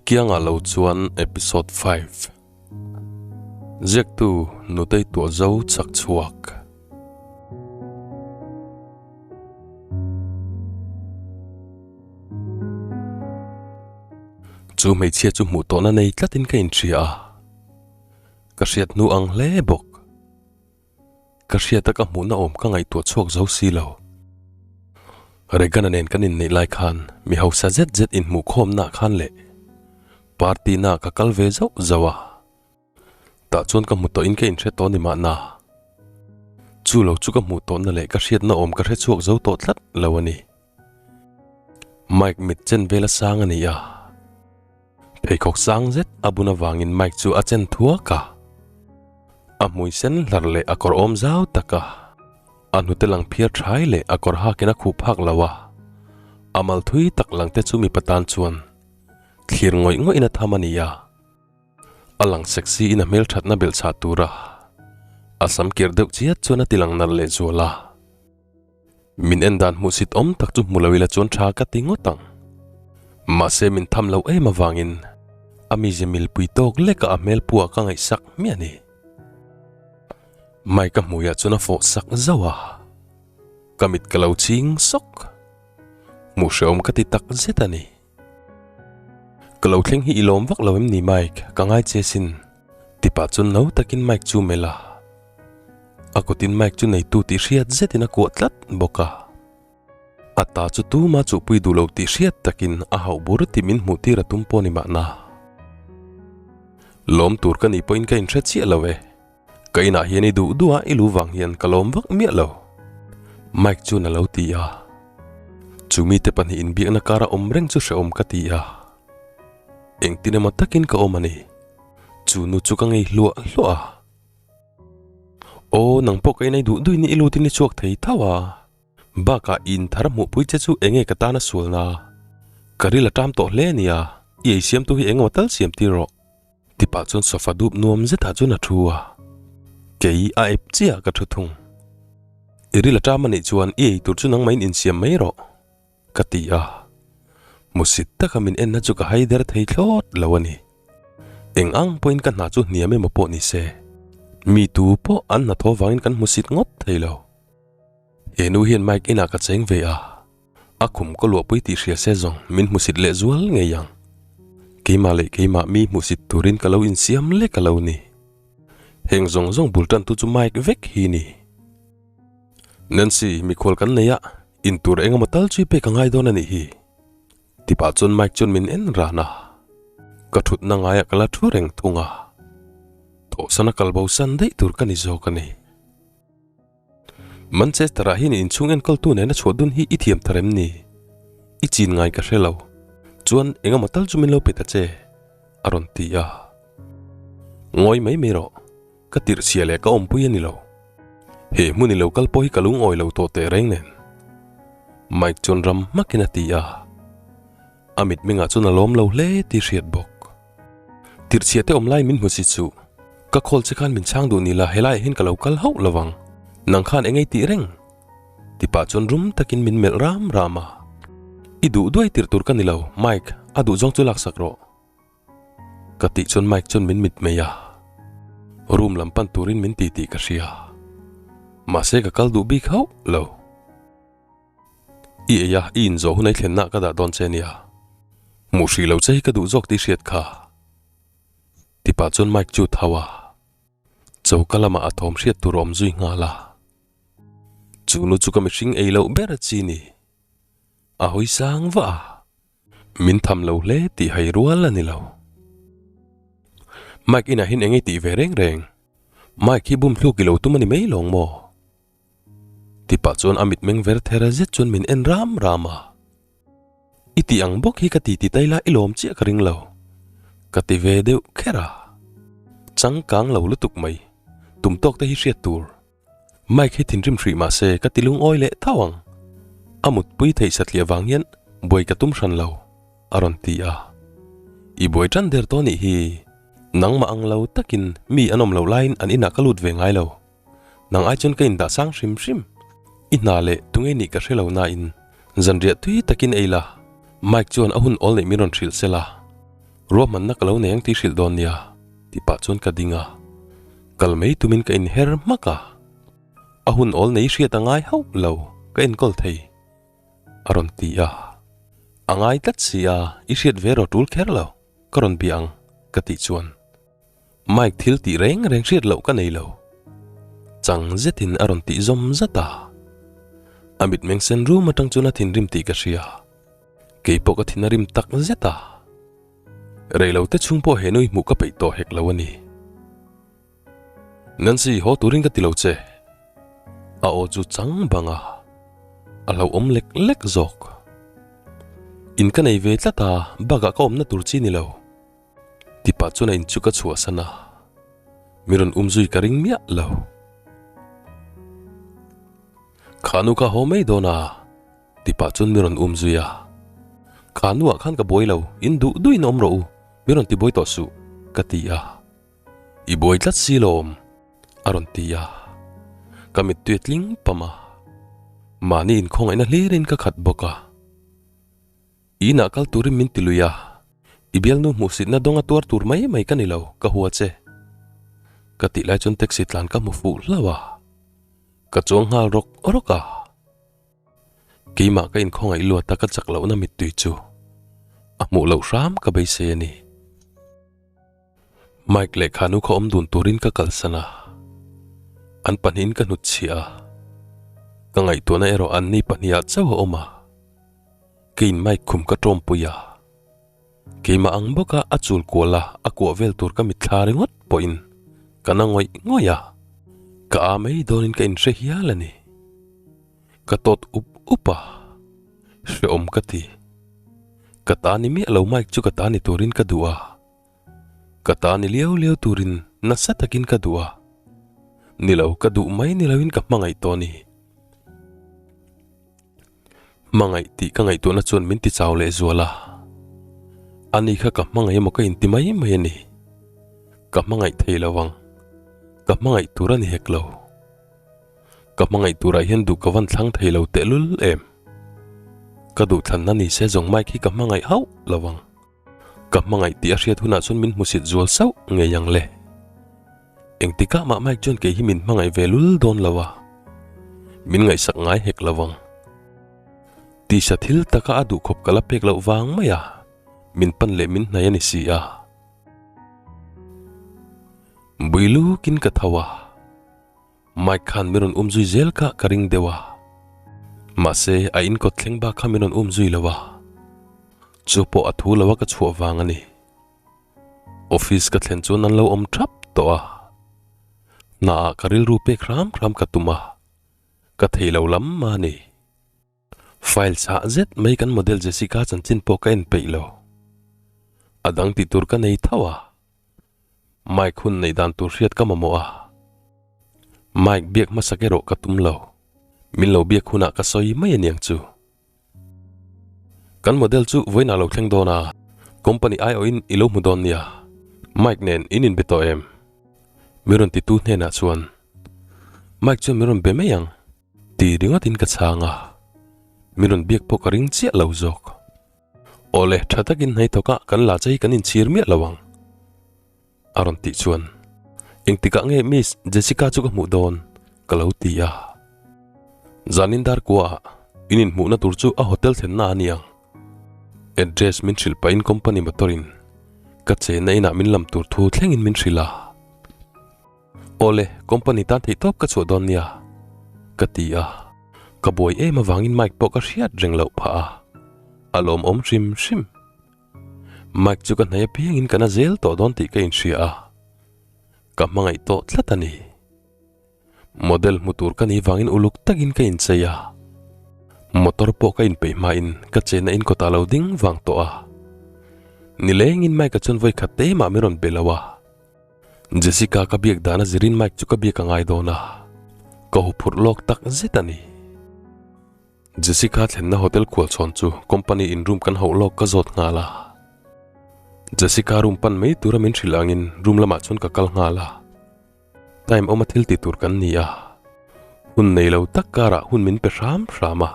kiangah lo chuan Episode 5 Ziaktu Nutei Tuahzo chak chhuak. Chu hmeichhia chu hmuh tawhna nei tlatin ka inhria a, ka hriat hnu ang hle bawk. Ka hriata ka hmuhna awm ka ngaihtuah chhuak zo si lo. Regan-a nen kan inneih lai khan mi hausa zet zet inhmuhkhawmnaah khan leh party-naah ka kal ve zauh zauh a. Tah chuan ka hmu tawhin ka inhre tawh ni mahna. Chu lo chu ka hmuh tawhna leh ka hriatna awm ka hre chhuak zo tawh tlat lo a ni. Mike mit chen vel a sang a ni a. Pheikhawk sang zet a bun avangin Mike chu a chen thuak a. A hmui sen hlar leh a kawr awm zau tak a. A hnute lang phiar thai leh a kawr hakin a khuh phak lo a. A mal thui tak lang te chu mipa tan chuan thlir ngawih ngawih in a tham a ni a. A lang sexy in a hmelthatna belh chhah tura a sam kir deuh chiat chuan a ti lang nalh leh zual a. Min en dan hmuhsit awm tak chu hmu lo ila chuan tha ka ti ngawt ang. Mahse min tham loh em avangin a mize milpui tawk leka a hmel puah ka ngaihsak hmiah a ni. Mike-a hmuiah chuan a fawh sak zauh a, ka mit ka lo ching sawk. Hmuh hrehawm ka ti tak zet a ni. Ka lo thleng hi i lawm vak lo em ni Mike, ka ngai che sin. Ti pah chuan no takin Mike chu melh a. A kutin Mike chu neitu tih hriat zetin a kuah tlat bawk a. A ta chu tuma chuhpui duh lo tih hriat takin a hauh bur tih min hmuh tir a tum pawh ni mahna. Lawm tur ka nih pawhin ka inhre chiah lo e. Ka inah hian i duh duh a, i lu vang hian ka lawm vak miah lo. Mike chuan a lo ti a. Chu mite pahnih inbiakna kara awm reng chu hrehawm ka ti a. Engtin emaw takin ka awm a ni. Chu nu chu ka ngei hluah hluah a. Aw, nang pawh ka inei duh duhin i lutin i chhuak thei tho a. Bakah i inthar hmuhpui che chu enge ka tana sualna? Ka ril a ṭam tawh hle a nia, i ei siamtu hi engemaw tal siam tir rawh. Tipah chuan sofa dup nuam zetah chuan a thu a, kei a ep chiah ka thu thung. I ril a ṭam a nih chuan i ei tur chu nangmahin insiam mai rawh, ka ti a. Hmusit taka min enna chu ka haider thei thlawt lo a ni. Eng ang pawhin ka hna chu hniam emaw pawh ni se, mi tu pawh an hnathawh vangin kan hmusit ngawt thei lo. He nu hian Mike inah ka cheng ve a, a khum ka luahpui tih hria se zawng min hmusit leh zual ngei ang. Keimah leh keimah mi hmusit turin ka lo insiam lek a lo ni. Heng zawng zawng bul tantu chu Mike vek hi ni. Nancy, mikhual kan nei a, intur engemaw tal chu i pek a ngai dawn a nih hi. Tipah chuan Mike chuan min en ran a, ka thutna ngaiah ka la thu reng thung a. Thawhsana kalbosan daih tur ka ni zawk a ni. Manchester-ah hian inchhung enkawltu nena chhuah dun hi i thiam thar em ni? I chin ngai ka hre lo. Chuan engemaw tal chu min lo pe ta che, a rawn ti a. Ngawi mai mai rawh, ka tirh chhia leh ka awmpui a ni lo. He hmun i lo kal pawh hi ka lungawi lo tawh teh reng nen. Mike chuan ram hmakin a ti a. A mitmengah chuan a lawm lo hle tih hriat bawk. Tirhchhia te awm lai min hmu si chu. Ka call che khan min chhang duh ni la helaiah hian ka lo kal hauh lo vang. Nang khan engei tih reng? Ti pah chuan rum takin min melh ram ram a. I duh duai tirh tur ka ni lo, Mike, a duh zawng chu laksak rawh. Ka tih chuan Mike chuan min mit mai a. Room lam pan turin min ti tih ka hria. Mahse ka kal duh bik hauh lo. I ei a, i inzawh hun ei thlenna ka dah dawn che nia. Hmuh hrih lo che hi ka duh zawk tih hriat kha. Tipah chuan Mike chu tho a, choka lamah a thawm hriat tur a awm zui nghal a. Chu nu chu ka mihring ei loh ber chi ni. A hawi sang vah a, min tham lo hle tih hai rual a ni lo. Mike inah hian eng ei tih ve reng reng? Mike hi bum thluk i lo tum a ni mai lawng maw? Tipah chuan a mitmeng ver thera zet chuan min en ram ram a. I tih ang bawk hi ka ti ti taila i lawm chiah ka ring lo. Ka ti ve deuh kher a. Changkang lo lutuk mai. Tum tawk te hi hriat tur. Mike hi thinrim hrih mah se ka ti lungawi leh tho ang. A mutpui theih satliah vang hian buai ka tum hran lo, a rawn ti a. I buai tan der tawh nih hi. Nangmah ang lo takin mi an awm loh laiin an inah ka lut ve ngai lo. Nang ai chuan ka indah sang hrim hrim. I hna leh tunge nih ka hre lo nain zanriah tui takin ei la, Mike chuan a hun awl neih min rawn hrilh sela. Ruahmanna ka lo nei ang tih hrilh dawn nia, tih pah chuan ka ding a. Kal mai tumin ka inher hmak a. A hun awl nei hriat a ngai hauh lo, ka enkawl thei, a rawn ti a. A ngai tlat si a, i hriat ve rawh tul kher lo, ka rawn bia ang, ka tih chuan. Mike thil tih reng reng hriat loh ka nei lo. Chang zetin a rawn tih zawm zat a. A mitmeng sen rum atang chuan a thinrim tih ka hria. Kei pawh ka thin a rim tak zet a. Reilo te chhung pawh he nui hmuh ka peih tawh hek lo a ni. Nancy, haw turin ka ti lo che. A aw chu chang bang a, a hlauhawm lek lek zawk. In ka nei ve tlat a, bakah ka awmna tur chi ni lo. Tipa chuan a in chu ka chhuahsan a, mi rawn um zui ka ring miah lo. Kha nu kha haw mai dawn a, tipa chuan mi rawn um zui a. Kha nuah khan ka buai lo, in duh duhin awm rawh u, mi rawn ti buai tawh suh, ka ti a. I buai tlat si lawm, a rawn ti a. Ka mittui a tling pam a, mahni inkhawngaihna hlirin ka khat bawk a. I inah kal turin min ti lui a, i bialnu hmuhsitna dawnga tuar tur mai mai ka ni lo, ka hua che. Ka tih lai chuan taxi tlan ka hmu fuh hlauh a, ka chuang nghal rawk rawk a. Keimah ka inkhawngaih luat a ka chak lohna mittui chu a hmuh loh hram ka beisei a ni. Mike leh Khanu kha awm dun turin ka kalsan a, an pahnihin ka hnutchhiah a, ka ngaihtuahna erawh anni pahniha chauh a awm a. Keiin Mike khum ka tawmpui a, keimah ang bawka a chul kual a a kuah vel tur ka mitthla ringawt pawhin ka na ngawih ngawih a, ka a mai dawnin ka inhre hial a ni. Ka tawt up up a, hrehawm ka ti. Ka ta ni miah lo Mike chu ka ta ni turin ka duh a, ka ta ni liau liau turin nasa takin ka duh a, ni lo ka duh mai ni loin ka hmangaih tawh a ni. Hmangaih tih ka ngaihtuahna chuan min ti chau leh zual a, ani kha ka hmangaih emaw ka inti mai mai a ni. Ka hmangaih thei lo ang, ka hmangaih tur a ni hek lo. Ka hmangaih turah hian duh ka van thlang thei lo tehlul em. Ka duhthlanna ni se zawng Mike hi ka hmangaih hauh lo ang. Ka hmangaih tih a hriat hunah chuan min hmusit zual sauh ngei ang le. Engtikah mah Mike chuan kei hi min hmangaih ve lul dawn lo a, min ngaihsak ngai hek lo ang. Tisa thil taka a duhkhawp ka la pek loh vang mai a, min pan leh min hnai a ni si a. Bui lukin ka tho a, Mike khan min rawn um zui zel kha ka ring deuh a, mahse a inkawt thleng bak kha min rawn um zui lo a, chu pawh a thu lo a ka chhuah vang a ni. Office ka thlen chuan an lo awm thap tawh a, hnaah ka rilru pek hram hram ka tum a, ka thei lo lam a ni. File chhah zet mai kan model Jessica chanchin pawh ka en peih lo. A dang tih tur ka nei tho a, Mike hun neih dan tur hriat ka mamawh a, Mike biak hmasak erawh ka tum lo, min lo biak hunah ka sawi mai a niang chu. Kan model chu vawiinah lo thleng dawn a, company aiawhin i lo hmu dawn nia, Mike nen in inbe tawh em? Mi rawn titu hnenah chuan, Mike chuan min rawn be mai ang ti ringawtin ka chhang a, min rawn biak pawh ka ring chiah lo zawk. Awle, tha takin hnai thawk a, kan la che hi kan inchhir miah lo ang. A rawn tih chuan, Engtikah nge Miss Jessica chu ka hmuh dawn? ka lo ti a. Zanin dar kuaah in inhmuhna tur chu a hotel thlenna a ni ang. Address min hrilh pahin company motor in ka chenna inah min lam tur thu thlengin min hrilh a. Awle, company tan theihtawp ka chhuah dawn nia, ka ti a. Ka buai em avangin Mike pawh ka hriat reng loh phah a, a lawmawm hrim hrim. Mike chu ka hnai apiangin ka na zel tawh dawn tih ka inhria a, ka hmangaih tawh tlat a ni. Model hmu tur ka nih vangin uluk takin ka inchei a, motor pawh ka inpeih hmain ka chenna in kawtah lo ding vang tawh a. Nilengin Mike-a chuan vawi khat te mah min rawn be lo a, Jessica ka biak dana zirin Mike chu ka biak a ngai dawn a, ka huphurh lawk tak zet a ni. Jessica thlenna hotel khualchhawn chu company in room kan hauh lawk ka zawt nghal a. Jessica room pan mai tura min hrilh angin room lamah chuan ka kal nghal a. Time awma thil ti tur kan ni a. Hun nei lo tak karah hun min pe hram hram a.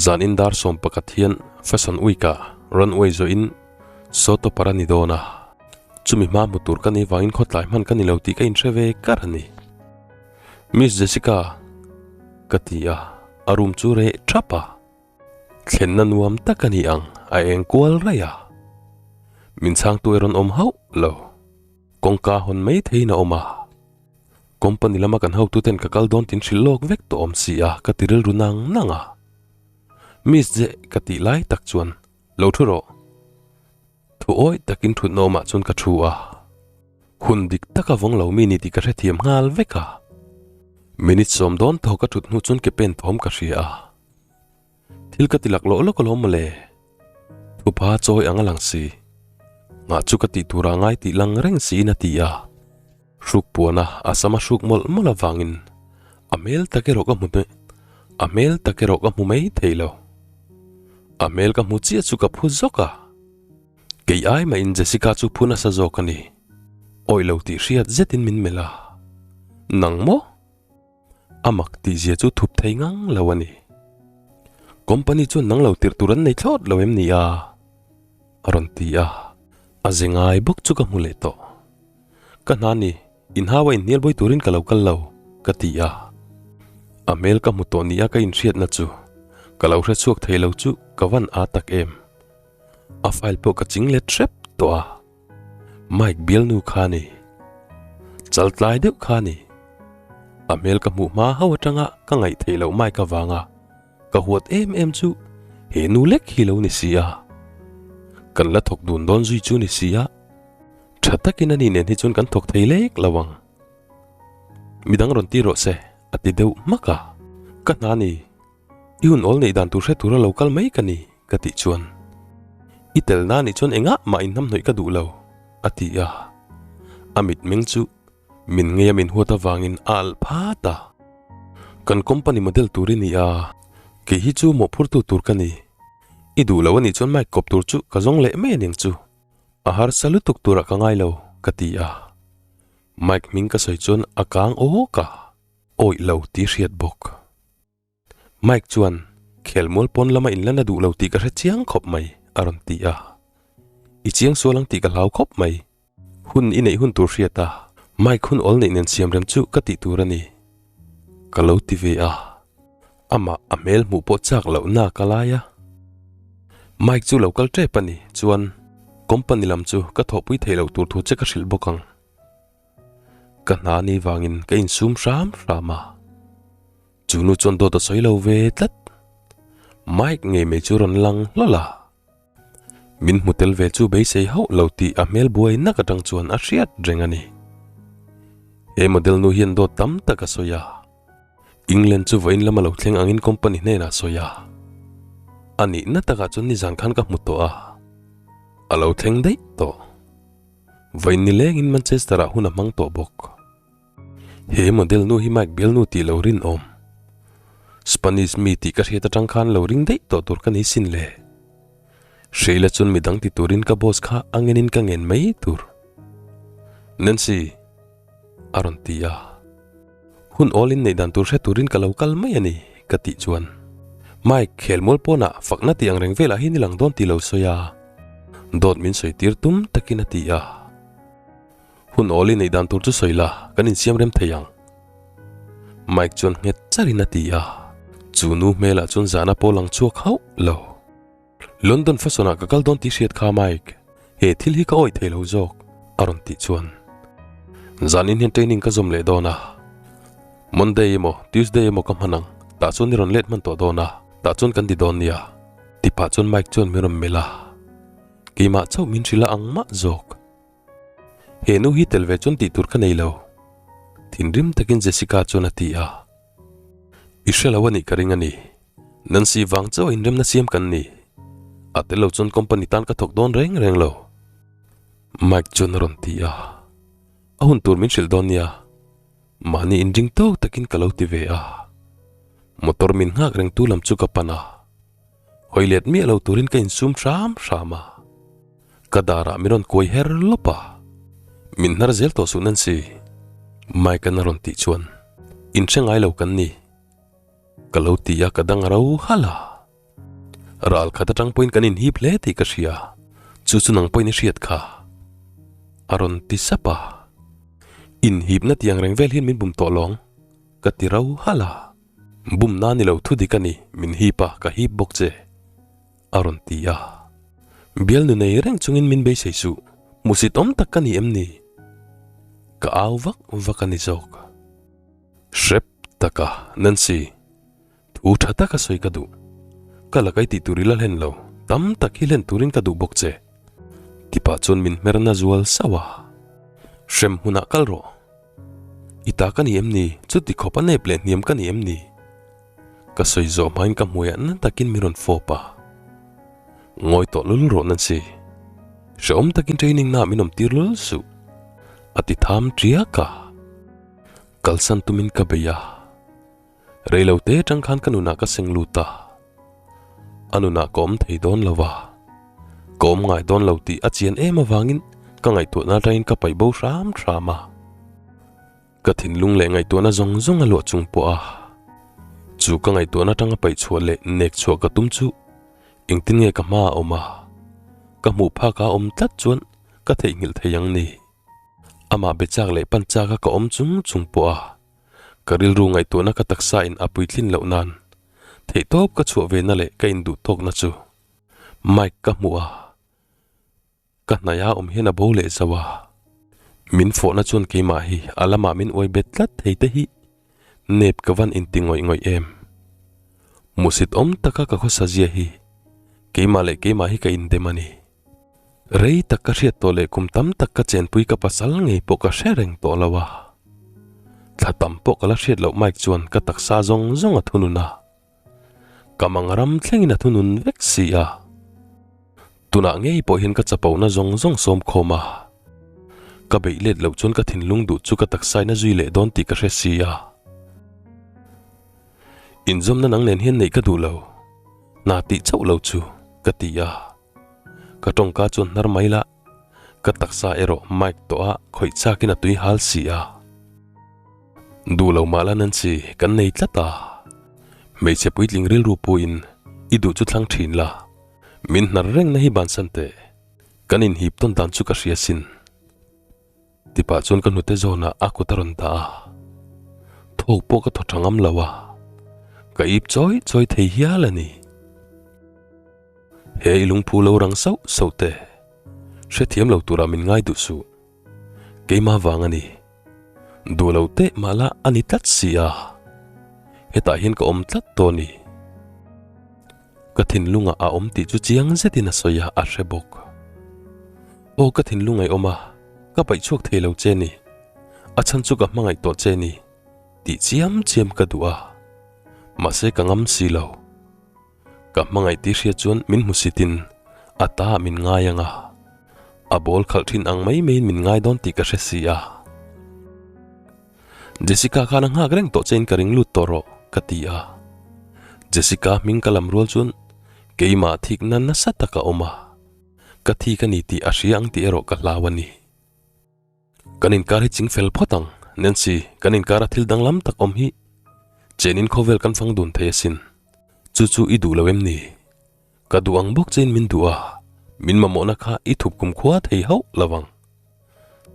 Zan in dar 11 hian Fashion Week ah runway zawhin. Sawtawpar a ni dawn a, chumi hma hmu tur ka nih vangin khawtlai hman ka ni lo tih ka inhre ve kar a ni. Miss Jessica, ka ti a, a room chu reh thap a. Thlenna nuam tak a ni ang, a eng kual raih a. Min chhangtu erawn awm hauh lo. Kawngka hawn mai theiin a awm a. Company lama kan hotuten ka kal dawn tin hrilh lawk vek tawh awm si a, ka ti rilru nang nang a. Miss Je ka tih lai tak chuan lo thu rawh. Thu awih takin thutna awmah chuan ka thu a. Hun dik taka vawng lo mi ni tih ka hrethiam nghal vek a. Minute sawm dawn thaw ka thut hnu chuan ke pen thawm ka hria a. Thil ka ti lak lawh lawk alawm mawle. Thupa chawi ang a lang si. Nghah chu ka tih turah ngai tih lang reng siin a ti a. Hruk puana a sam a hruk mawlh mawlh avangin a hmel tak erawh ka hmu a hmel tak erawh ka hmu mai thei lo. A hmel ka hmu chiah chu ka phu zawk a. Kei ai mahin Jessica chu phu nasa zawk a ni. Awih lo tih hriat zetin min melh a. Nang maw? A mak tih zia chu thup thei ngang lo a ni. Company chuan nang lo tirh tur an nei thlawt lo em ni a? A rawn ti a, a ze ngai bawk chu ka hmu leh tawh. Ka hna ni, inhau a inhnial bawi turin ka lo kal lo, ka ti a. A hmel ka hmu tawh nia ka inhriatna chu ka lo hre chhuak thei lo chu ka van a tak em. A file pawh ka ching let hrep tawh a. Mike bialnu kha ni. Chaltlai deuh kha ni. A hmel ka hmuh hma ho atanga ka ngaih theih loh Mike avanga ka huat em em chu he nu lek hi lo ni si a. Kan la thawk dun dawn zui chu ni si a. Tha takin ani nen hi chuan kan thawk thei lek lo ang. Midang rawn ti rawh se a ti deuh hmak a. Ka hna ni. I hun awl neih dan tur hre tura lo kal mai ka ni, ka tih chuan. I tel na nih chuan engah mah inhnamhnawih ka duh lo, a ti a. A mitmeng chu min ngei a min huat avangin a alh phat a. Kan company model tur i ni a, kei hi chu mawhphurtu tur ka ni. I duh lo a nih chuan mic kawp tur chu ka zawng leh mai aniang chu. A harsa lutuk turah ka ngai lo, ka ti a. Mic hming ka sawi chuan a kang awk a. Awih lo tih hriat bawk. Mike chuan, Khelmual pawn lama inlan a duh lo tih ka hre chiang khawp mai, a rawn ti a. I chiang sual ang tih ka hlau khawp mai. Hun i neih hun tur hriat a, Mike hun awl neih nen siam rem chu ka tih tur a ni. Ka lo ti ve a. Amah a hmel hmuh pawh chak loh na ka lai a. Mike chu lo kal tep a ni, chuan company lam chu ka thawhpui theih loh tur thu che ka hrilh bawk ang. Ka hna ni vangin ka insum hram hram a. Chu nu chuan dawt a sawi lo ve tlat. Mike ngei mai chu rawn lang hlawl a. Min hmu tel ve chu beisei hauh lo tih a hmel buai nak atang chuan a hriat reng a ni. He model nu hian dawt tam tak a sawi a. England chu vawiin lama lo thleng angin company hnenah a sawi a. A nihna takah chuan nizan khan ka hmu tawh a. A lo thleng daih tawh. Vawiin nilengin Manchester ah hun a hmang tawh bawk. He model nu hi Mike bialnu tih lo rinawm. Spanish mi tih ka hriat atang khan lo ring daih tawh tur ka ni sin le. Sheila chuan midang ti turin ka boss kha a ngenin ka ngen mai tur. Nancy! a rawn ti a. Hun awl in neih dan tur hre turin ka lo kal mai a ni, ka tih chuan. Mike, khelmual pawnah fakna tih ang reng velah hi ni lang dawn tih lo sawi a. Dawt min sawi tir tum takin a ti a. Hun awl i neih dan tur chu sawi la, kan insiam rem thei ang. Mike chuan nghet charin a ti a, chu nu hmelah chuan zahna pawh lang chhuak hauh lo. London fashion ah ka kal dawn tih hriat kha Mike, he thil hi ka awih thei lo zawk, a rawn tih chuan. Zanin hian training ka zawm leh dawn a, Monday emaw Tuesday emaw ka hman ang, tah chuan i rawn let hman tawh dawn a, tah chuan kan ti dawn nia, ti pah chuan Mike chuan min rawn melh a, keimah chauh min hrilh a ang mah zawk. He nu hi tel ve chuan tih tur ka nei lo. Thinrim takin Jessica chuan a ti a. I hre lo a nih ka ring a ni. Nancy vang chauh a inremna siam kan ni. A tel lo chuan company tan ka thawk dawn reng reng lo. Mike chuan a rawn ti a. A hun tur min hrilh dawn nia. Mahni inring tawk takin ka lo ti ve a. Motor min nghak reng tu lam chu ka pan a. Hawi let miah lo turin ka insum hram hram a. Ka darah min rawn kuai her lawp a. Min hnar zel tawh suh Nancy. Mike-a'n a rawn tih chuan, Inhre ngai lo kan ni. Ka lo ti a, ka dang ro halh a. Ral khat atang pawhin kan inhip hle tih ka hria. Chu chu nang pawhin i hriat kha. A rawn ti sap a. Inhipna tiang reng vel hian min bum tawh lawng, ka ti ro halh a. Bumna ni lo thu dik a ni, min hip a, ka hip bawk che, a rawn ti a. Bialnu nei reng chungin min beisei suh, hmusit awm tak ka ni em ni? Ka au vak vak a ni zawk. Hrep taka, Nancy. Thu tha taka sawi ka duh. Ka la kai tih tur i la hlen lo, tam tak hi hlen turin ka duh bawk che. Tipah chuan min hmer na zual sauh a. Hrem hunah kal rawh. I ta ka ni em ni? Chuti khawp a nep leh hniam ka ni em ni? Ka sawi zawh hmain ka hmuiah na takin min rawn fawp a. Ngawi tawh lul rawh Nancy. Hrehawm takin training naah min awm tir lul suh. A ti tham tiak a. Kalsan tumin ka bei a. Reilo te atang khan ka nunah ka seng lut a, a nunah ka awm thei dawn lo a, ka awm ngai dawn lo tih a chian em avangin ka ngaihtuahna atangin ka paih bo hram hram a. Ka thinlung leh ngaihtuahna zawng zawng a luah chung pawh a, chu ka ngaihtuahna atanga paih chhuah leh nek chhuah ka tum chu engtin nge ka hma a awm a, ka hmuh phak a awm tlat chuan ka theihnghilh thei ang ni. Amah be chak leh pan chak a ka awm chung chung pawh a. Ka rilru ngaihtuahna ka taksa in a puitlin loh nan theihtawp ka chhuah ve na leh ka induh tawkna chu Mike ka hmuh a, ka hnaih a awm hian a bo leh zo a. Min fawhna chuan keimah hi a lamah min uai bet tlat thei te hi nep ka van inti ngawih ngawih em. Hmuhsit awm taka ka khawsa zia hi keimah leh keimah hi ka indem a ni. Rei tak ka hriat tawh leh kum tam tak ka chenpui ka pasal ngei pawh ka hre reng tawh lo a. Thla tam pawh ka la hriat loh Mike chuan ka taksa zawng zawng a thunun a. Ka mang ram thlengin a thunun vek si a. Tunah ngei pawh hian ka chapona zawng zawng sawm khawm a. Ka beih let loh chuan ka thinlung duh chu ka taksain a zui leh dawn tih ka hre si a. Inzawmna nang nen hian neih ka duh lo. Hna tih chauh lo chu ka ti a. Ka tawngka chuan hnar mai la, ka taksa erawh mic tawh a khawih chakin a tui hal si a. Duh lo mah la Nancy, kan nei tlat a. Hmeichhe puitling rilru puiin i duh chu thlang thin la, min hnar reng na hi bansan teh. Kan inhip tawn dan chu ka hria sin. Tipah chuan ka hnute zawnah a kut a rawn dah a, thawk pawh ka thaw tha ngam lo a, ka ip chawi chawi thei hial a ni. He i lungphu lo rang sauh sauh teh, hrethiam lo turah min ngai duh suh. Keimah vang a ni. Duh lo teh mah la a ni tlat si a, hetah hian ka awm tlat tawh a ni. Ka thinlungah a awm tih chu chiang zetin a sawi a, a hre bawk. Aw ka thinlung ei awm a, ka paih chhuak thei lo che ni. A chhan chu ka hmangaih tawh che ni tih chiam chiam ka duh a, mahse ka ngam si lo. Ka hmangaih tih hria chuan min hmusitin a ta ah min ngai ang a, a bawl khalh thin ang mai maiin min ngai dawn tih ka hre si a. Jessica khan a nghak reng tawh chein ka ring lut tawh rawh ka ti a. Jessica hming ka lam rual chuan keimah thikna nasa tak a awm a, ka thik a ni tih a hria ang tih erawh ka hlau a ni. Kan inkar hi ching fel phawt ang, Nancy, kan inkara thil danglam tak awm hi chenin khawvel kan fang dun thei asin. Chu chu i duh lo em ni? Ka duh ang bawk chein min duh a, min mamawhna kha i thup kum khua thei hauh lo ang.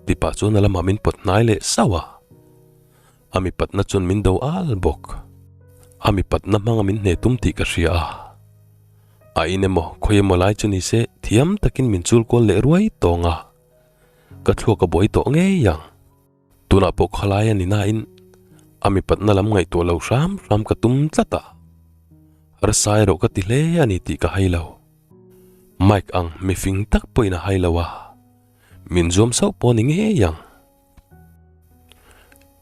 Tipa chuan a lamah min pawt hnai leh sauh a. A mipatna chuan min do al bawk. A mipatna hmanga min hne tum tih ka hria a. A in emaw khawi emaw lai chu ni se thiam takin min chul kual leh ruai tawng a. Ka thluak a buai tawh ngei ang. Tunah pawh khalai a ni nain a mipatna lam ngaihtuah lo hram hram ka tum tlat a. Rsa erawh ka ti hle a ni tih ka hai lo. Mike ang mifing tak pawhin a hai lo a, min zuam sauh pawh a ni ngei ang.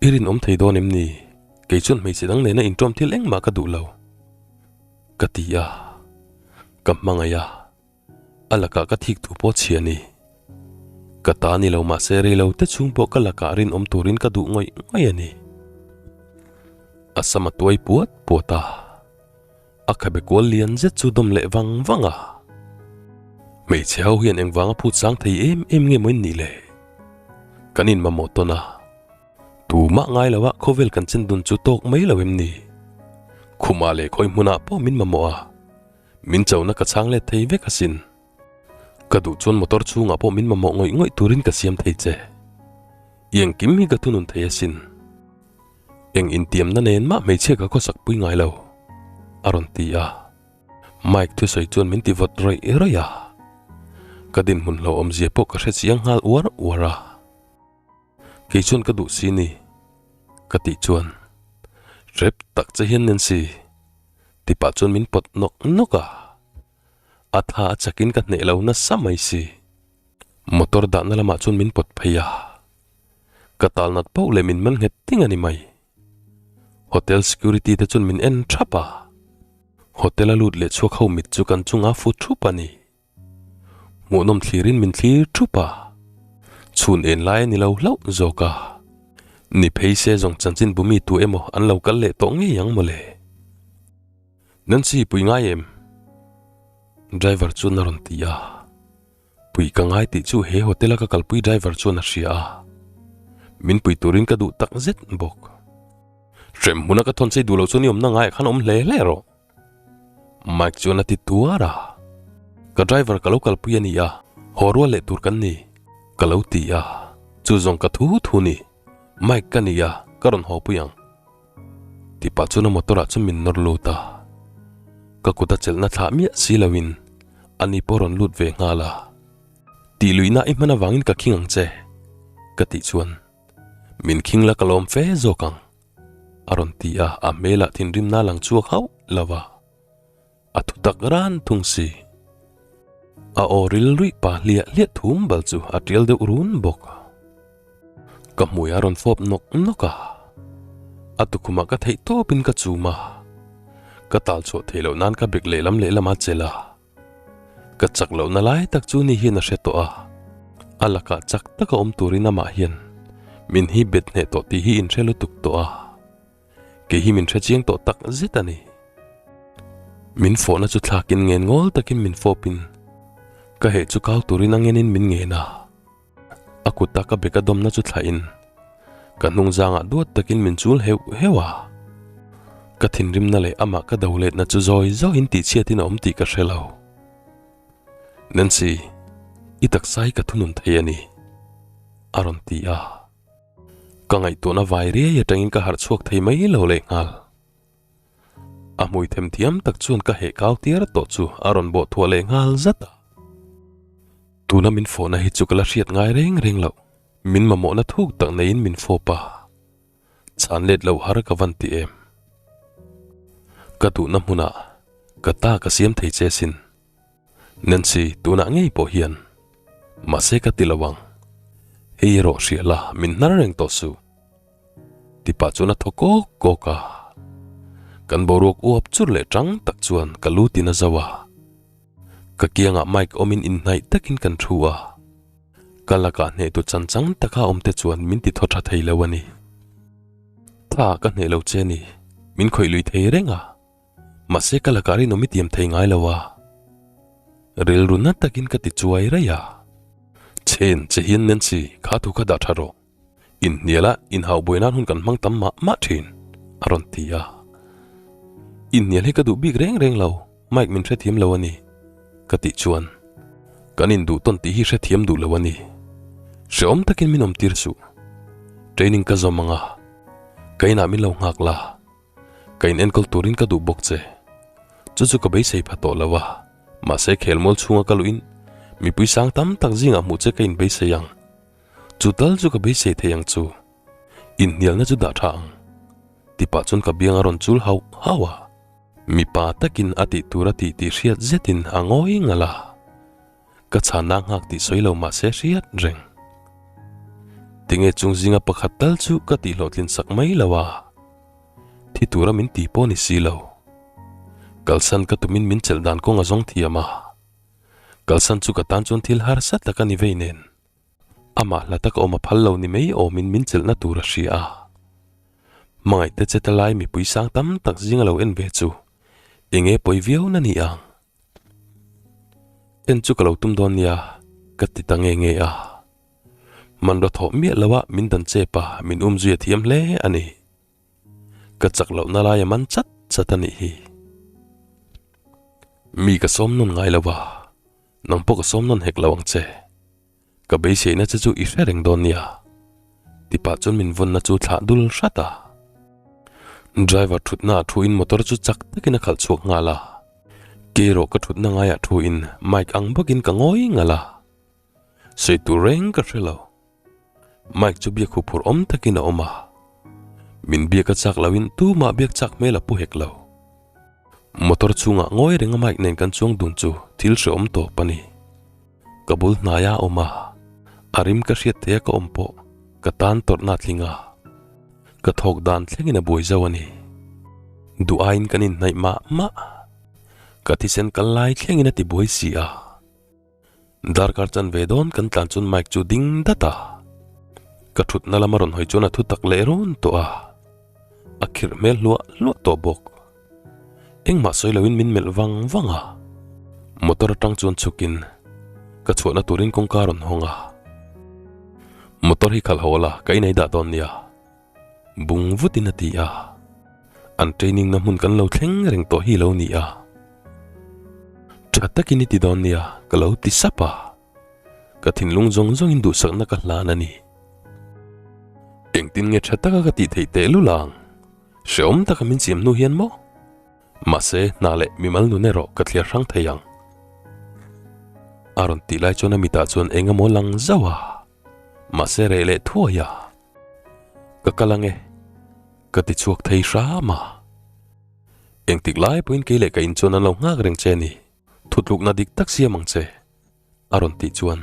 I rinawm thei dawn em ni? Kei chuan hmeichhe dang nena inṭawm thil engmah ka duh lo, ka ti a, ka hmangaih a. A lakah ka thik thu pawh chhia ni. Ka ta ni lo mahse rei lo te chhung pawh ka lakah rinawm turin ka duh ngawih ngawih a ni. A sam a tuai puat puat a, a khabe kual lian zet chu dawm leh vang vang a. Hmeichhe ho hian engvanga phut sang thei em em nge maw in nih le? Kan inmamawh tawn a, tumah ngai lo ah khawvel kan chen dun chu tawk mai lo em ni? Khumah leh khawi hmunah pawh min mamawh a. Min chona ka chhang let thei vek asin. Ka duh chuan motor chhungah pawh min mamawh ngawih ngawih turin ka siam thei che. I engkim hi ka thunun thei asin. Eng intiamna nen mah hmeichhia ka khawsak pui ngai lo, a rawn ti a. Mike thusawi chuan min ti vawt rawih rawih a. Ka dinhmun hlauhawmzia pawh ka hre chiang nghal uar uar a. Kei chuan ka duh si ni, ka tih chuan rep tak che hian Nancy ti pah chuan min pawt nawk nawk a. A tha a chakin ka hneh lo nasa mai si. Motor dahna lamah chuan min pawt phei a. Ka tal nat pauh leh min man nghet ting a ni mai. Hotel security te chuan min en thap a. Hotel a lut leh chhuak ho mit chu kan chunga fu thup a ni. Hmuhnawm thlirin min thlir thup a. Chhun en lai a ni lo hlauh zawk a. Ni phei se zawng chanchin bumi tu emaw an lo kal leh tawh ngei ang mawle. Nancy pui ngai em? Driver chuan a rawn ti a. Pui ka ngai tih chu he hotel a ka kalpui driver chuan a hria a. Min pui turin ka duh tak zet bawk. Hrem hmuna ka thawn chei duh loh chuan i awmna ngaiah khan awm hle hle rawh. Mike chuan a ti tuar a. Ka driver ka lo kalpui a ni a, haw rual leh tur kan ni, ka lo ti a. Chu zawng ka thu thu ni. Mike ka ni a, ka rawn haw pui ang. Ti pah chuan a motor ah chuan min nawr lut a. Ka kut a chelhna thlah miah si loin ani pawh rawn lut ve nghal a. Tih luihna i hman avangin ka khing ang che, ka tih chuan min khing la ka lawm fe zawk ang, a rawn ti a, a hmelah thinrimna a lang chhuak hauh lo va. A thu tak ran thung si. A aw ril ruih pa hliah hliah thum bal chu a tial deuh run bawk. Ka hmui a rawn fawp nawk nawk a. A tukhumah ka theih tawpin ka chum a. Ka tal chhuah theih loh nan ka bek lehlam lehlam a chelh a. Ka chak lohna lai tak chu ni hian a hre tawh a. A lakah chak taka awm turin amah hian min hi bet hneh tawh tih hi inhre lutuk tawh a. Kei hi min hre chiang tawh tak zet a ni. Min fawhna chu thlakin ngen ngawl takin min fawpin ka heh chu kau turin a ngenin min ngen a. A kuta ka beka dawmna chu thlahin ka hnung zangah duat takin min chul heuh heuh a. Ka thinrimna leh amah ka do letna chu zawi zawiin tihchhiatin a awm tih ka hre lo. Nancy, i taksa hi ka thunun thei a ni, a rawn ti a. Ka ngaihtuahna vai riai atangin ka harh chhuak thei mai lo leh nghal. A hmui them thiam tak chuan ka heh kau tiar tawh chu a rawn bawh thuah leh nghal zat a. Tuna min fawhna hi chu ka la hriat ngai reng reng loh. Min mamawhna thuk tak neiin min fawp a. Chhan let lo har ka van ti em. Ka duhna hmunah ka ta ka siam thei che sin. Nancy, tunah ngei pawh hian mahse ka ti lo ang. Hei erawh hria la, min hnar reng tawh suh. Ti pah chuan a thaw kawk kawk a. Kan boruak uap chur leh tang tak chuan ka lu tin a zo a. Ka kiangah Mike awmin inhnaih takin kan thu a. Ka lakah hnehtu chan chang taka awmte chuan min ti thaw tha thei lo a ni. Tha ka hneh lo che ni, min khawih lui thei reng a. Mahse ka lakah rinawm i tiam thei ngai lo a. Rilru na takin ka ti chuai raih a. Chen che hian Nancy kha thu kha dah tha rawh. Inhnial a inhau buai nan hun kan hmang tam mah mah thin, a rawn ti a. Inhnial hi ka duh bik reng reng lo, Mike min hrethiam lo a ni, ka tih chuan kan induh tawn tih hi hrethiam duh lo a ni. Hrehawm takin min awm tir suh. Training ka zawm ang a, ka inah min lo nghak la. Ka in enkawl turin ka duh bawk che. Chu chu ka beisei pha tawh lo a, mahse khelmual chhunga ka luhin mipui sang tam tak zingah hmuh che ka in beisei ang. Chu tal chu ka beisei thei ang chu. Inhnialna chu dah tha ang. Ti pah chuan ka biang a rawn chul hauh hauh a. Mipa takin a tih tur a tih tih hriat zetin a ngawi ngal a. Ka chhanna nghak tih sawi lo mahse hriat reng. Tinge chung zinga pakhat tal chu ka tih hlawhtlin sak mai lo a. Thi tura min ti pawh ni si lo. Kalsan ka tumin min chelh dan kawng a zawng thiam a. Kalsan chu ka tan chuan thil harsa tak a ni vei nen. Amah hla taka awm a phal lo ni mai awmin min chelhna tur a hria a. Hmangaihte che ta lai mipui sang tam tak zinga lo en ve chu enge pawi viau na ni ang. En chu ka lo tum dawn nia ka ti ta nge nge a. Hmanraw thawh miah lo a min dan chep a min um zui a thiam hle a ni. Ka chak lohna lai a man chat chat a nih hi. Mi ka sawm nawn ngai lo a. Nang pawh ka sawm nawn hek lo ang che. Ka beiseina che chu i hre reng dawn nia. Ti pah chuan min vawnna chu thlah dul hrat a. Driver thutna ah thu in motor chu chak takin a khalh chhuak nghal a. Kei erawh ka thutna ngaiah thu in Mike ang bawkin ka ngawi ngal a. Sawi tur reng ka hre lo. Mike chu biak huphurh awm takin a awm a. Min biak a chak loin tumah biak chak hmel a pu hek lo. Motor chhungah ngawi renga Mike nen kan chuang dun chu thil hrehawm tawp a ni. Ka bul hnaia a awm a, a rim ka hriat theia ka awm pawh ka tan tawrhna a tling a. Ka thawk dan thlengin a buai zo a ni. Duh aiin kan inhnaih mah mah. Ka thisen kal lai thlengin a ti buai si a. Darkar chan ve dawn kan tlan chuan Mike chu ding dat a. Ka thutna lama rawn hawi chuan a thu tak leh rawn tawh a. A khirh hmel hluah hluah tawh bawk. Engmah sawi loin min melh vang vang a. Motor atang chuan chhukin ka chhuahna turin kawngka a rawn hawng a. Motor hi khalh haw la ka inei dah dawn nia. Bung vutin a ti a. An training na hmun kan lo thleng reng tawh hi lo ni a. Tha takin i ti dawn nia ka lo ti sap a. Ka thinlung zawng zawngin duhsakna ka hlan a ni. Engtin nge tha taka ka tih theih tehlul ang? Hrehawm taka min siam hnu hian maw? Mahse hna leh mimal nun erawh ka thliar hrang thei ang. A rawn tih lai chuan a mitah chuan eng emaw lang zauh a. Mahse reh leh thuai a. Ka kal ange. Ka ti chhuak thei hram a. Engtik lai pawhin kei leh ka in chuan an lo nghak reng che ni. Thutlukna dik tak siam ang che. A rawn tih chuan.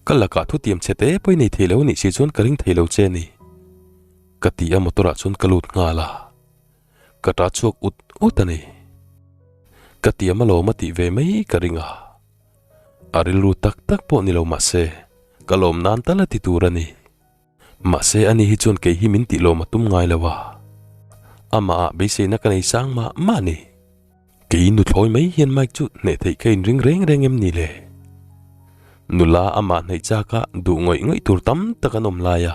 Ka lakah thutiam chhe te pawhin nei thei lo anih si chuan ka ring thei lo che ni. Ka ti a motor ah chuan ka lut nghal a. Ka ta chhuak ut ut a ni. Ka tiam alawm a tih ve mai ka ring a. A rilru tak tak pawh ni lo mahse, ka lawm nan tal a ti tur a ni. Mahse ani hi chuan kei hi min tih lawm a tum ngai lo a. Amah ah beiseina ka nei sang mah mah a ni. Kei nuthlawi mai hian Mike chu hneh theih ka inring reng reng em ni le? Nula amah hnaih chak a duh ngawih ngawih tur tam tak an awm lai a.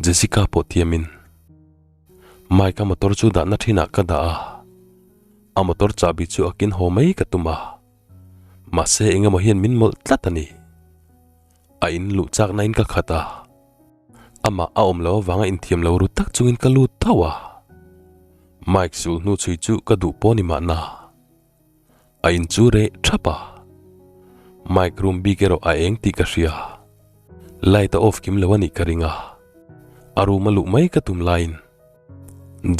Jessica pawh thiamin Mike a motor chu dahna thinah ka dah a. A motor chahbi chu a kin haw mai ka tum a. Mahse engemaw hian min mawlh tlat a ni. A in luh chakna in ka khat a. Amah a awm lo avanga inthiam lo ru tak chungin ka lut tho a. Mike sul hnu chhui chu ka duh pawh ni mahna. A in chu reh thap a. Mike room bik erawh a eng tih ka hria. Light a off kim lo a nih ka ring a. A room a luh mai ka tum laiin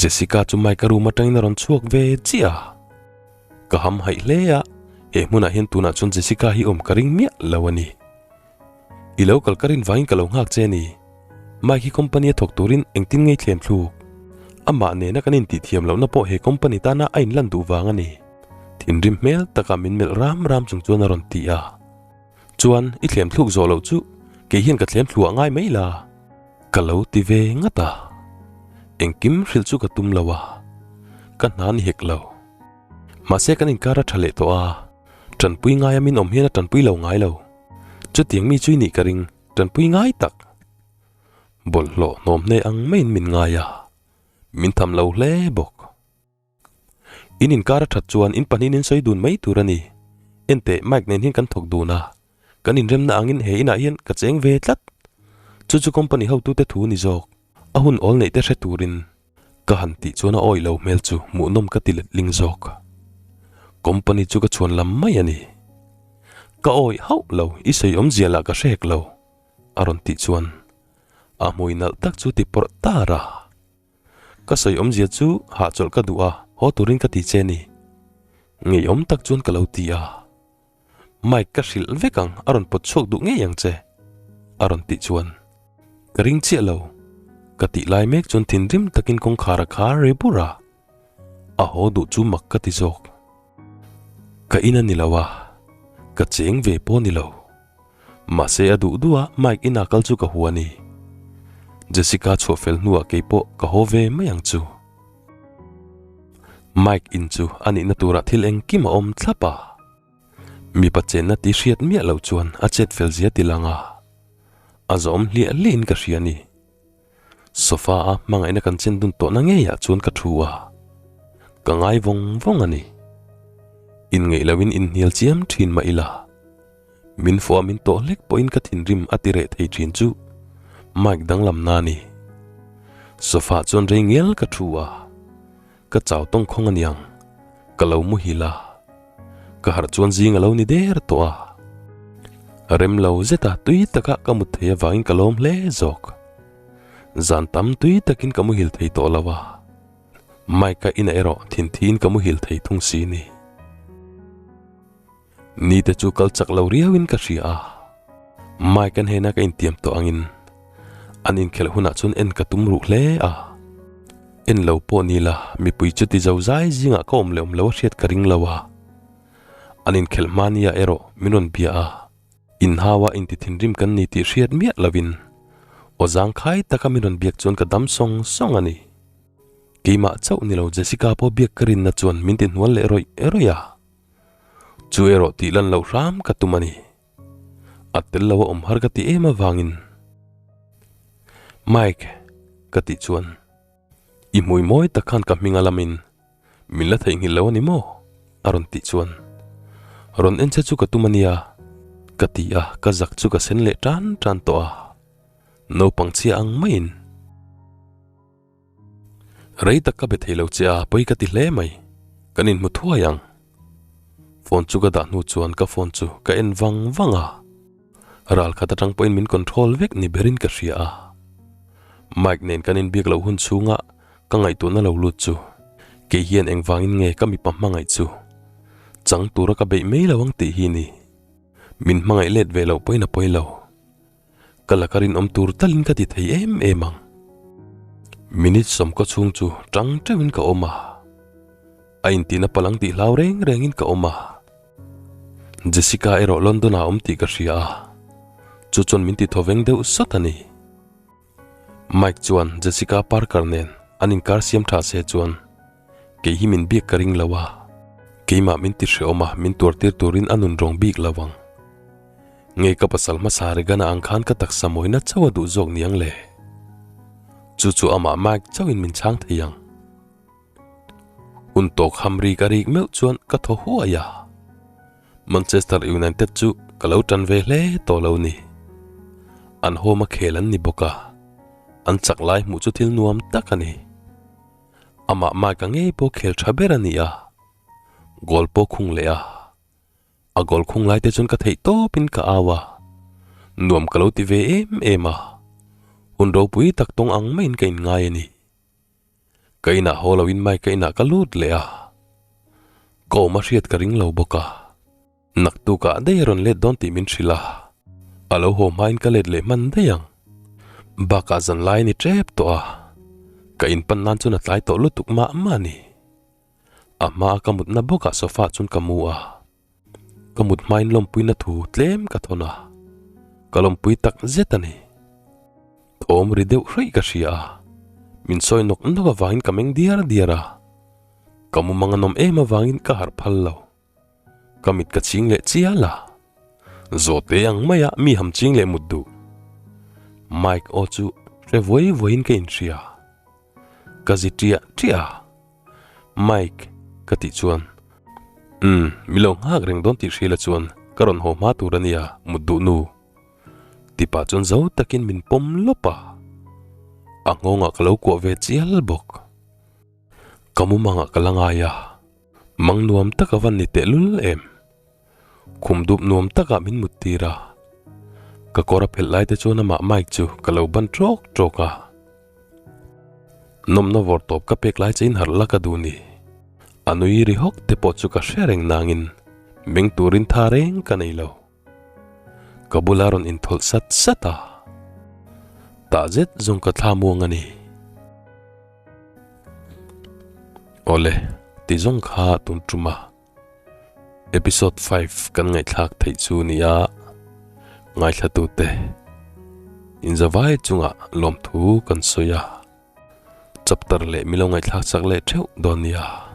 Jessica chu Mike a room atangin a rawn chhuak ve chiah a. Ka ham haih hle a, he hmunah hian tunah chuan Jessica hi awm ka ring miah lo a ni. I lo kal ka rin vangin ka lo nghak che a ni. Mike hi company a thawk turin engtin ngei thlem thluk. Amah nena kan intih thiam lohna pawh he company tana a inlan duh vang a ni. Thinrim hmel taka min melh ram ram chung chuan a rawn ti a. Chuan i thlem thluk zawh loh chu kei hian ka thlem thluah ngai mai la. Ka lo ti ve ngat a. Engkim hrilh chu ka tum lo a. Ka hna ni hek lo. Mahse kan inkar a tha leh tawh a. Tanpui ngaia min awm hian a tanpui lo ngai lo. Chutiang mi chu i nih ka ring, tanpui ngai tak. Bawlhhlawh hnawm hne ang maiin min ngai a. Min tham lo hle bawk. In inkar a that chuan in pahnihin in sawi dun mai tur a ni. Enteh, Mike nen hian kan thawk dun a. Kan inremna angin he inah hian ka cheng ve tlat. Chu chu company hotute thu ni zawk. A hun awl neih te hre turin ka han tih chuan a awih lo hmel chu hmuhnawm ka ti letling zawk. Company chu ka chhuan lam mai a ni. Ka awih hauh lo, i sawi awmzia lah ka hre hek lo, a rawn tih chuan a hmui nalh tak chu ti pawrh tar a. Ka sawi awmzia chu hahchawlh ka duh a, haw turin ka ti che ni. Ngeiawm tak chuan ka lo ti a. Mike ka hrilh vek ang, a rawn pawt chhuak duh ngei ang che, a rawn tih chuan. Ka ring chiah lo. Ka tih lai mek chuan thinrim takin kawngkhar a khar ri bur a. A haw duh chu mak ka ti zawk. Ka in a ni lo a, ka cheng ve pawh a ni lo. Mahse a duh duh a Mike ina kal chu ka hua ni. Jessica chhuah fel hnuah kei pawh ka haw ve mai ang chu. Mike in chu a nihna turah thil engkim a awm thlap a. Mipa chenna ti hriat miah loh chuan a chet fel zia ti lang a. A zawm hliah hliahin ka hria ni. Sofa a hmangaihna kan chen dun tawhna ngeiah chuan ka thu a, ka ngai vawng vawng a ni. Inngeih loin inhnial chiam thin mah ila, min fawh a min tawh hlek pawhin ka thinrim a ti reh thei thin chu Mike danglam na a ni. Sofa chuan rei ngial ka thu a, ka chau tawng khawng aniang, ka lo muhil a, ka harh chuan zing a lo ni der tawh a. Rem lo zeta tui taka ka mut thei avangin ka lawm hle zawk. Zan tam tui takin ka muhil thei tawh lo a. Mike-a inah erawh thinthiin ka muhil thei thung si ni. Nite chu kal chak lo riauin ka hria a, Mike-a hnena ka intiam tawh angin an inkhelh hunah chuan en ka tum ruh hle a. En lo pawh ni la, mipui chu ti zo zai zingah ka awm leh awm lo a hriat ka ring lo a. An inkhelh hma nia erawh min rawn bia a. Inhaua inti thinrim kan ni tih hriat miah lovin aw zangkhai taka min rawn biak chuan ka dam sawng sawng a ni. Keimah chauh ni lo Jessica pawh biak ka rinna chuan min ti hnual leh rawih rawih a. Chu erawh tih lan loh hram ka tum a ni. A tel lo a awm har ka ti em avangin Mike ka tih chuan i hmui mawi tak khan ka hming a lamin Min la theihnghilh lo a ni maw? a rawn tih chuan rawn en che chu ka tum a nia ka ti a, ka zak chu ka sen leh tan tan tawh a, naupang chhia ang maiin. Rei tak ka be thei lo che a, pawi ka ti hle mai, kan inhmu thuai ang. Phone chu ka dah hnu chuan ka phone chu ka en vang vang a, ral khat atang pawhin min control vek ni berin ka hria a. Mike nen kan inbiak loh hun chhungah Ka ngaihtuahna lo lut chu kei hian engvangin nge ka mipa hmangaih chu chang tura ka beih mai lo ang tih hi ni. Min hmangaih let ve loh pawhin a pawi lo. Ka laka rinawm tur talin ka ti thei em em ang. Minute sawmkaw chhung chu tang teuhin ka awm a. A intihna palang tih hlau reng rengin ka awm a. Jessica erawh London ah a awm tih ka hria a, chu chuan min ti thawveng deuh sawt a ni. Mike chuan Jessica Parker nen an inkar siam tha se chuan kei hi min biak ka ring lo a, keimah min ti hreawm a min tuar tir turin a nun rawng bik lo ang. Nge ka pasal hmasa Regan-a ang khan ka taksa mawina chauh a duh zawk niang le? Chu chu amah Mike chauhin min chhang thei ang. Hun tawk ham rik a rik meuh chuan ka thaw huai a. Manchester United chu ka lo tan ve hle tawh lo ni. An home a khel an ni bawk a, an chak lai hmuh chu thil nuam tak a ni. Amah Mike-a ngei pawh khel tha ber a ni a, goal pawh khung leh a. A goal khung lai te chuan ka theih tawpin ka au a, nuam ka lo ti ve em em a, hun ropui tak tawng ang maiin ka inngai a ni. Ka inah haw loin Mike-a inah ka lut leh a, ka awm a hriat ka ring lo bawk a, naktukah daih a rawn let dawn tih min hrilh a, a lo haw hmain ka let leh hman daih ang. Bakah zan lai a ni tep tawh a, ka inpan nan chuan a tlai tawh lutuk mah mah a ni. A hmaa ka mutna bawkah sofa ah chuan ka mu a. Ka mut hmain lawmpuina thu tlem ka thawn a, ka lawmpui tak zet a ni. Thawm ri deuh hraih ka hria a, min sawi nawk nawk avangin ka meng diar diar a, ka mumang a nawm em avangin ka harh phal lo. Ka mit ka ching leh chial a, zawhte ang maia mi ham ching leh mut duh. Mike aw chu hre vuai vuaiin ka inhria. Ka zi ṭiah ṭiah a. Mike, ka tih chuan, Umm, mi lo nghak reng dawn tih hria la chuan ka rawn haw hma tur a nia, mut duh nu. Ti pah chuan zo takin min pawm lawp a. A nghawngah ka lo kuah ve chial bawk. Ka mumangah ka la ngai a, mang nuam tak a van ni tehlul em. Khum dup nuam takah min mut tir a, ka kawr a phelh lai te chuan amah Mike chu ka lo ban tawk tawk a. Nawmna vawr tawp ka pek lai che in harh la ka duh ni. A nui ri hawk te pawh chu ka hre reng nangin meng turin tha reng ka nei lo. Ka bula rawn inthawlh sat sat a, tah zet zawng ka thla muang a ni. Awle, ti zawng kha tun tum a. Episode 5 kan ngaihthlak theih chu nia ngaithlatute inzavai chungah lawmthu kan sawi a, chapter leh milo ngaihthlak chak leh theuh dawn nia.